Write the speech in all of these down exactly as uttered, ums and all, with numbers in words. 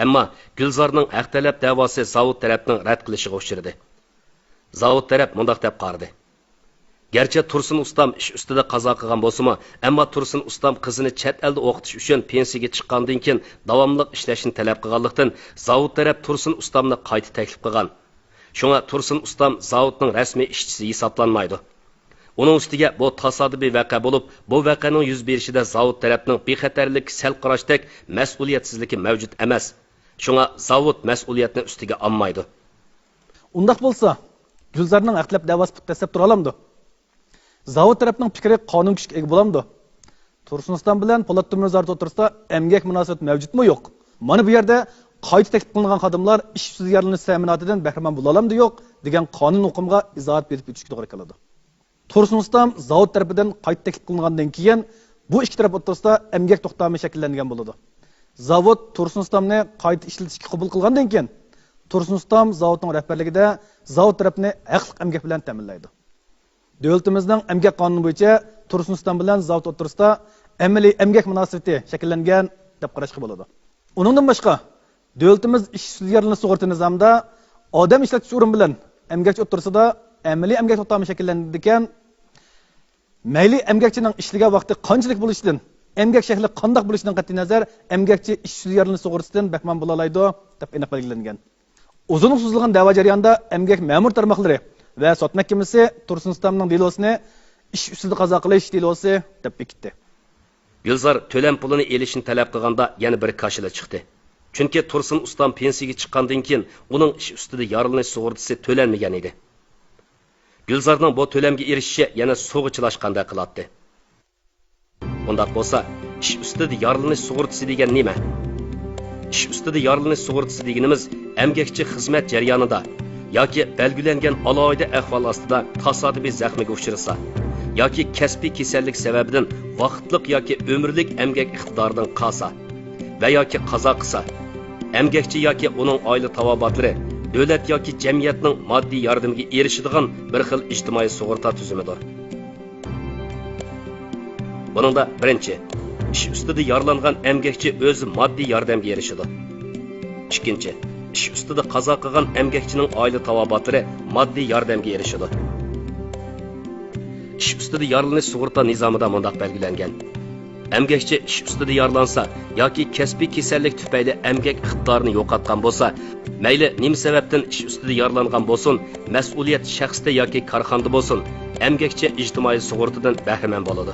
ئەمما گۈلزارنىڭ ھەق تەلەپ دەۋاسى زاۋۇت تەرەپنىڭ رەت قىلىشىغا ئۇچرىدى. زاۋۇت تەرەپ مۇنداق دەپ قارىدى: گەرچە تۇرسۇن ئۇستام ئىش ئۈستىدە قازا قىلغان بولسىمۇ، ئەمما تۇرسۇن ئۇستام قىزىنى چەت ئەلدە ئوقۇتۇش ئۈچۈن پېنسىيەگە چىققاندىن كېيىن داۋاملىق ئىشلەشنى تەلەپ قىلغانلىقتىن، زاۋۇت تەرەپ تۇرسۇن ئۇستامنى قايتا تەكلىپ قىلغان. شۇڭا تۇرسۇن ئۇستام زاۋۇتنىڭ رەسمىي ئىشچىسى ھېسابلانمايدۇ. ئۇنىڭ ئۈستىگە بۇ تاسادىپىي ۋەقە بولۇپ، بۇ ۋەقەنىڭ يۈز بېرىشىدە زاۋۇت تەرەپنىڭ بىخەتەرلىككە سەل قاراشتەك مەسئۇلىيەتسىزلىكى مەۋجۇت ئەمەس. شۇڭا زاۋۇت مەسئۇلىيەتنى ئۈستىگە ئالمايدۇ. ئۇنداق بولسا، گۈلزارنىڭ ھەق تەلەپ دەۋاسى پۇت دەسسەپ تۇرالامدۇ؟ زاۋۇت تەرەپنىڭ پىكرى قانۇن كۈچكە ئىگە بولامدۇ؟ تۇرسۇن ئۇستام بىلەن پولات تۆمۈر زاۋۇتى ئوتتۇرىسىدا ئەمگەك مۇناسىۋىتى مەۋجۇتمۇ يوق؟ مانا بۇ يەردە قايتا تەكلىپ قىلىنغان خادىملار ئىش ئۈستىدە يارىلىنىش تەمىناتىدىن بەھرىمەن بولالامدۇ يوق دېگەن قانۇن ئۇقۇمىغا ئىزاھات بېرىپ ئۆتۈشكە توغرا كېلىدۇ. تۇرسۇن ئۇستام زاۋۇت تەرىپىدىن قايتا تەكلىپ قىلىنغاندىن كېيىن، بۇ ئىككى تەرەپ ئوتتۇرىسىدا ئەمگەك توختامى شەكىللەنگەن بولىدۇ. زاۋۇت تۇرسۇن ئۇستامنى قايتا ئىشلىتىشكە قوبۇل قىلغاندىن كېيىن، تۇرسۇن ئۇستام زاۋۇتنىڭ رەھبەرلىكىدە زاۋۇت تەرەپنى ھەقلىق ئەمگەك بىلەن تەمىنلەيدۇ. دۆلىتىمىزنىڭ ئەمگەك قانۇنى بويىچە تۇرسۇن ئۇستام بىلەن زاۋۇت ئوتتۇرىسىدا ئەمەلىي ئەمگەك مۇناسىۋىتى شەكىللەنگەن دەپ قاراشقا بولىدۇ. ئۇنىڭدىن باشقا، دۆلىتىمىز ئىش ئۈستىدە يارىلىنىش سۇغۇرتا نىزامىدا ئادەم ئىشلەتكۈچى ئورۇن بىلەن ئەمگەكچى ئوتتۇرىسىدا ئەمەلىي ئەمگەك توختامى شەكىللەنگەنىكەن، مەيلى ئەمگەكچىنىڭ ئىشلىگەن ۋاقتى قانچىلىك بولۇشىدىن، ئەمگەك شەكلى قانداق بولۇشىدىن قەتئىينەزەر، ئەمگەكچى ئىش ئۈستىدە يارىلىنىش سۇغۇرتىسىدىن بەھرىمەن بولالايدۇ، دەپ ئېنىق بەلگىلەنگەن. ئۇزۇنغا سوزۇلغان دەۋا جەريانىدا ئەمگەك مەمۇرىي تارماقلىرى ۋە سوت مەھكىمىسى تۇرسۇن ئۇستامنىڭ دېلوسىنى ئىش ئۈستىدە قازا قىلىش دېلوسى دەپ بېكىتتى. گۈلزار تۆلەم پۇلىنى ئېلىشنى تەلەپ قىلغاندا يەنە بىر كاشىلا چىقتى. چۈنكى تۇرسۇن ئۇستام پېنسىيىگە چىققاندىن كېيىن ئۇنىڭ ئىش ئۈستىدە يارىلىنىش سۇغۇرتىسى تۆلەنمىگەن ئىدى. گۈلزارنىڭ بۇ تۆلەمگە ئېرىشىشى يەنە سۇغا چىلاشقاندەك قىلاتتى. ئۇنداق بولسا، ئىش ئۈستىدە يارىلىنىش سۇغۇرتىسى دېگەن نېمە؟ ئىش ئۈستىدە يارىلىنىش سۇغۇرتىسى دېگىنىمىز ئەمگەكچى خىزمەت جەريانىدا ياكى بەلگىلەنگەن ئالاھىدە ئەھۋال ئاستىدا تاسادىپىي زەخمىگە ئۇچرىسا ياكى كەسپىي كېسەللىك سەۋەبىدىن ۋاقىتلىق ياكى ئۆمۈرلۈك ئەمگەك ئىقتىدارىدىن قالسا ۋە ياكى قازا قىلسا، ئەمگەكچى ياكى ئۇنىڭ ئائىلە تاۋابىئاتلىرى دۆلەت ياكى جەمئىيەتنىڭ ماددىي ياردىمىگە ئېرىشىدىغان بىر خىل ئىجتىمائىي سۇغۇرتا تۈزۈمىدۇر. بۇنىڭدا بىرىنچى، ئىش ئۈستىدە يارىلانغان ئەمگەكچى ئۆزى ماددىي ياردەمگە ئېرىشىدۇ. ئىككىنچى، ئىش ئۈستىدە قازا قىلغان ئەمگەكچىنىڭ ئائىلە تاۋابىئاتلىرى ماددىي ياردەمگە ئېرىشىدۇ. ئىش ئۈستىدە يارىلىنىش سۇغۇرتا نىزامىدا مۇنداق بەلگىلەنگەن: ئەمگەكچى ئىش ئۈستىدە يارىلانسا ياكى كەسپىي كېسەللىك تۈپەيلى ئەمگەك ئىقتىدارىنى يوقاتقان بولسا، مەيلى نېمە سەۋەبتىن ئىش ئۈستىدە يارىلانغان بولسۇن، مەسئۇلىيەت شەخستە ياكى كارخانىدا بولسۇن، ئەمگەكچى ئىجتىمائىي سۇغۇرتىدىن بەھرىمەن بولىدۇ.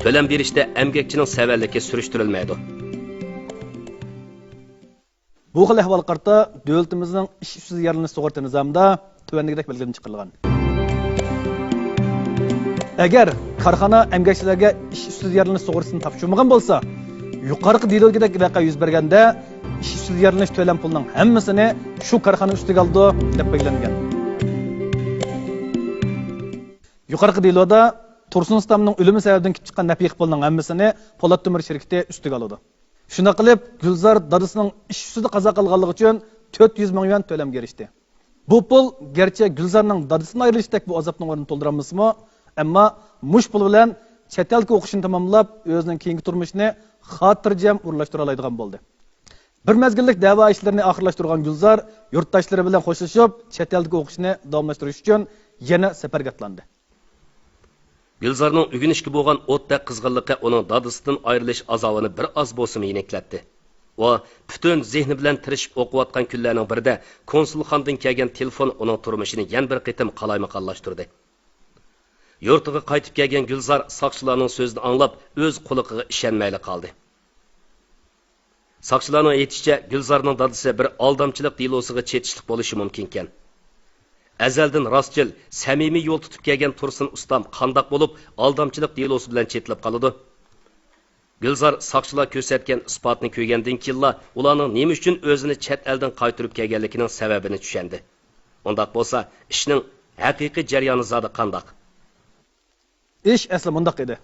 تۆلەم بېرىشتە ئەمگەكچىنىڭ سەۋەنلىكى سۈرۈشتۈرۈلمەيدۇ. بۇ خىل ئەھۋالغا قارىتا دۆلىتىمىزنىڭ ئىش ئۈستىدە يارىلىنىش سۇغۇرتا نىزامىدا تۆۋەندىكىدەك بەلگىلىمە چىقىرىلغان. ئەگەر كارخانا ئەمگەكچىلەرگە ئىش ئۈستىدە يارىلىنىش سۇغۇرتىسىنى تاپشۇرمىغان بولسا، يۇقىرىقى دېلودىكىدەك ۋەقە يۈز بەرگەندە، ئىش ئۈستىدە يارىلىنىش تۆلەم پۇلىنىڭ ھەممىسىنى شۇ كارخانا ئۈستىگە ئالىدۇ، دەپ بەلگىلەنگەن. يۇقىرىقى دېلودا تۇرسۇن ئۇستامنىڭ ئۆلۈمى سەۋەبىدىن كېلىپ چىققان نەپىقە پۇلىنىڭ ھەممىسىنى پولات تۆمۈر شىركىتى ئۈستىگە ئالىدۇ. شۇنداق قىلىپ، گۈلزار دادىسىنىڭ ئىش ئۈستىدە قازا قىلغانلىقى ئۈچۈن تۆت يۈز مىڭ يۈەن تۆلەمگە ئېرىشتى. بۇ پۇل گەرچە گۈلزارنىڭ دادىسىدىن ئايرىلىشتەك بۇ ئازابنىڭ ئورنىنى تولدۇرالمىسىمۇ، ئەمما مۇشۇ پۇل بىلەن چەت ئەلدىكى ئوقۇشىنى تاماملاپ، ئۆزىنىڭ كېيىنكى تۇرمۇشىنى خاتىرجەم ئورۇنلاشتۇرالايدىغان بولدى. بىر مەزگىللىك دەۋا ئىشلىرىنى ئاخىرلاشتۇرغان گۈلزار يۇرتداشلىرى بىلەن خوشلىشىپ، چەت ئەلدىكى ئوقۇشىنى داۋاملاشتۇرۇش ئۈچۈن يەنە سەپەرگە ئاتلاندى. گۈلزارنىڭ ئۆگىنىشكە بولغان ئوتتەك قىزغىنلىقى ئۇنىڭ دادىسىدىن ئايرىلىش ئازابىنى بىر ئاز بولسىمۇ يېنىكلەتتى. ئۇ پۈتۈن زېھنى بىلەن تىرىشىپ ئوقۇۋاتقان كۈنلەرنىڭ بىرىدە كونسۇلخانىدىن كەلگەن تېلېفون ئۇنىڭ تۇرمۇشىنى يەنە بىر قېتىم قالايمىقانلاشتۇردى. يۇرتىغا قايتىپ كەلگەن گۈلزار ساقچىلارنىڭ سۆزىنى ئاڭلاپ، ئۆز قۇلىقىغا ئىشەنمەيلا قالدى. ساقچىلارنىڭ ئېيتىشىچە، گۈلزارنىڭ دادىسى بىر ئالدامچىلىق دېلوسىغا چېتىشلىق بولۇشى مۇمكىنكەن. ئەزەلدىن راستچىل، سەمىمىي يول تۇتۇپ كەلگەن تۇرسۇن ئۇستام قانداق بولۇپ، ئالدامچىلىق دېلوسى بىلەن چېتىلىپ قالىدۇ؟ گۈلزار ساقچىلار كۆرسەتكەن ئىسپاتنى كۆرگەندىن كېيىنلا، ئۇلارنىڭ نېمە ئۈچۈن ئۆزىنى چەت ئەلدىن قايتۇرۇپ كەلگەنلىكىنىڭ سەۋەبىنى چۈشەندى. ئۇنداق بولسا، ئىشنىڭ ھەقىقىي جەريانى زادى قانداق؟ ئىش ئەسلى مۇنداق ئىدى.